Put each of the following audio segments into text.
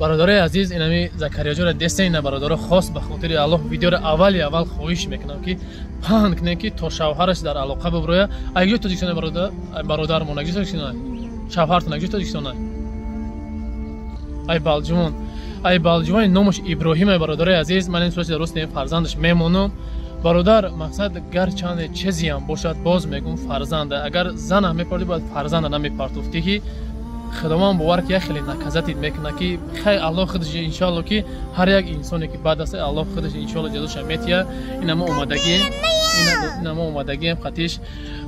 Бародарои азиз, инами Закариёҷонро дестен, ина бародаро хос ба хотири Аллоҳ видеоро аввали аввал хоҳиш мекунам, ки паҳн кунем, ки то шавҳараш дар алоқа биброя. Айҷои Тоҷикистон бародармон, айҷои Тоҷикистон шавҳартон, айҷои Тоҷикистон ай Балҷувон, ай Балҷувон, номаш Иброҳим. Ай бародарои азиз, ман ин сурати дуруст фарзандаш мемонам. Бародар, мақсад гарчанде чизиам бошад, боз мегӯм, фарзанда агар зана мепартӣ, бояд фарзанда намепартофтӣ, ки худованд бовар ки як хеле наказатид мекунад, ки хай Аллоҳ худаш иншоалло, ки ҳар як инсоне ки бад аст, Аллоҳ худаш иншоалло ҷазоша метиҳад. Ина мо омадагием, ина мо омадагием қатиш.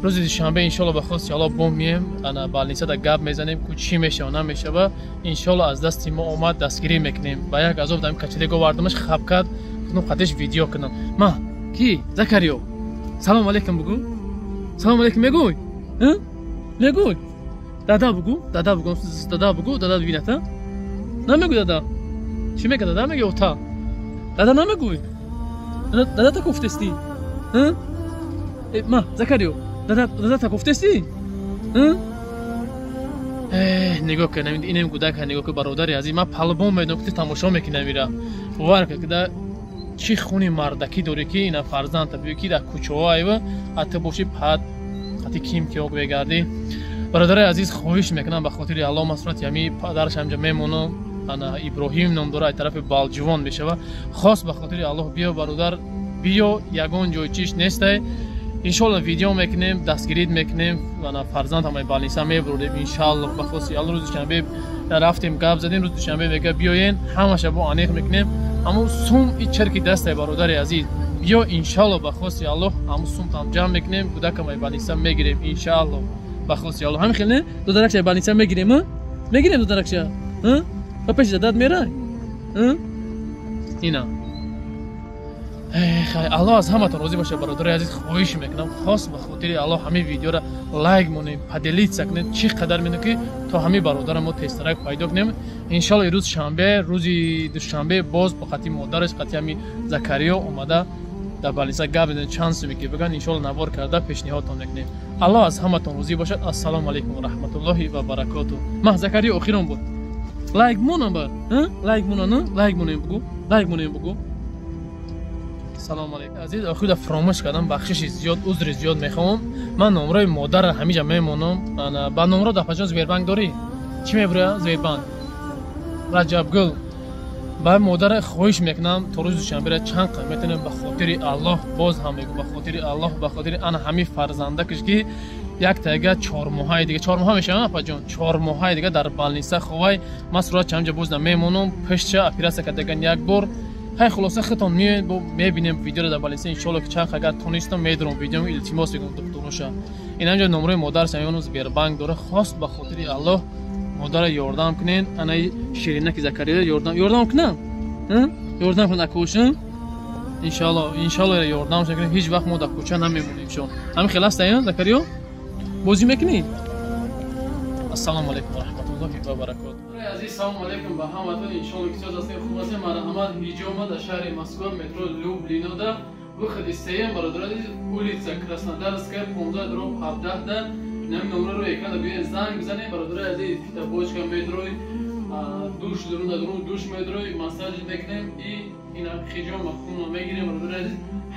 Рӯзи душанбе иншоалло ба хости Аллоҳ бо мием, ана больницада гап мезанем, ку чӣ мешава, намешава. Иншоалло аз дасти мо омад, дастгирӣ мекунем. Ба як азоб дам качелег овардамаш, хаб кард, қатиш видео кунам. Ма ки Закариё, салом алейкум бугӯ, салом алейкум мегӯй, мегӯй, дада бугӯ, дада бугӯ, дада бугӯ, дада бибинад. Намегӯй дада? Чӣ мега дада? Мега ота дада намегӯй? Дада та гуфтестӣ? Ма Закариё, дада, дада та гуфтестӣ? Нигоҳ кун, инем гудака нигоҳ кун. Бародари азиз, ман палбон медонам, ки ту тамошо мекунам ира. Бовар кун, ки чӣ хуни мардакӣ дорӣ, ки ина фарзандта биё, ки дар кӯчаҳо айва, а ту бошӣ пад қати ким киёк мегардӣ. Бародари азиз, хоҳиш мекунам ба хотири Аллоҳ, ман сурати ҳами падараш ҳамҷа мемонам. Ана Иброҳим ном дора, ай тарафи Балҷувон мешава. Хос ба хотири Аллоҳ биё, бародар, биё, ягон ҷой чиш нестай. Иншоалло видео мекунем, дастгирид мекунем. Ана фарзанд ҳамаи больница мебурдем, иншоалло ба хости Аллоҳ. Рӯзи душанбе рафтем, гап задем, рӯзи душанбе мега биёен, ҳамаша бо аниқ мекунем. Ҳамун сум и черки дастай, бародари азиз, биё, иншоалло ба хости Аллоҳ ҳамун сумтам ҷамъ мекунем, кӯдакамаи больница мегирем, иншоалло ба хости Аллоҳ. Ҳамин хел не, додаракша больница мегирем, мегирем додаракша, ба пеши дадат мерай. Ина хай, Аллоҳ аз ҳаматон розӣ бошад. Бародари азиз, хоҳиш мекунам, хос ба хотири Аллоҳ ҳамин видеоро лайк монем, поделиться кунем, чӣ қадар медонем, ки то ҳамин бародарам мо тезтарак пайдо кунем, иншоалло. Рӯз шанбе, рӯзи душанбе боз бо қати модараш, қати ҳами Закариё омада дар больница гап мезанем, чанд суме ки биган, иншоалло навор карда пешниҳодтон мекунем. Аллоҳ аз ҳаматон розӣ бошад. Ассалому алайкум ва раҳматуллоҳи ва баракоту. Ма Закариё, охирон буд, лайк монам, ба лайк монан, лайк монем бугӯ, лайк монем бугӯ. Салому алейкум, азиз. Охирда фаромӯш кардам, бахшиши зиёд, узри зиёд мехоҳам. Ман номрои модарро ҳамиҷа мемонам. Ба номро дар паҷон Сбербанк дорӣ? Чӣ мебуря Сбербанк? Раҷабгул. Ба модара хоҳиш мекунам, то рӯзи душанбера чанд қад метавонем, ба хотири Аллоҳ, боз ҳам мегӯм, ба хотири Аллоҳ, ба хотири ана ҳамин фарзандакаш, ки як тайга 4 моҳаи дига, 4 моҳа мешавам, апаҷон, 4 моҳаи дига дар больница ховай. Ман сурат чамҷа боз намемонам, пешча оператсия кардаган як бор. Хай, хулоса, худтон меоед, бо мебинем видеоро дар больница, иншоалло, ки чанд агар тонистам, медурам видео. Илтимос мекунам, духтуроша, инамҷа номрои модараш мемонам, Сбербанк дора. Хост ба хотири Аллоҳ модара ёрдам кунед, анаи ширинаки Закария ёрдам, ёрдам кунам, ёрдам кунад акошам, иншоалло, иншоалло ёрдам кунем. Ҳеҷ вақт мо дар кӯча намемонем шо. Ҳамин хел аст, Закариё, бозӣ мекунӣ? Ассалому алайкум ва раҳматуллоҳи ва баракоту. Азиз, салому алайкум ба ҳаматон. Иншоалло, ки соз ҳастем, хуб ҳастем. Марҳамат, ҳиҷома дар шаҳри Москва, метро Люблинода, выходи сеюм, бародари, улица Краснодарская, 15/17 да. Инами номраро экрана биёед, занг бизанед. Бародари азиз, фитобочка медрой, душ дурун, дурун душ медрой, массаж мекунем и ина хиҷома, хуна мегирем. Бародари азиз,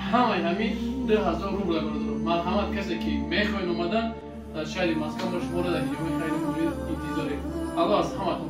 ҳамаи ҳамин 2000 рубла. Бародаро, марҳамат, касе ки мехоҳед омадан, дар шаҳри Москва мо шуморо дар ҳиҷоми хайри мурид интизорем. Аллоҳ аз ҳаматон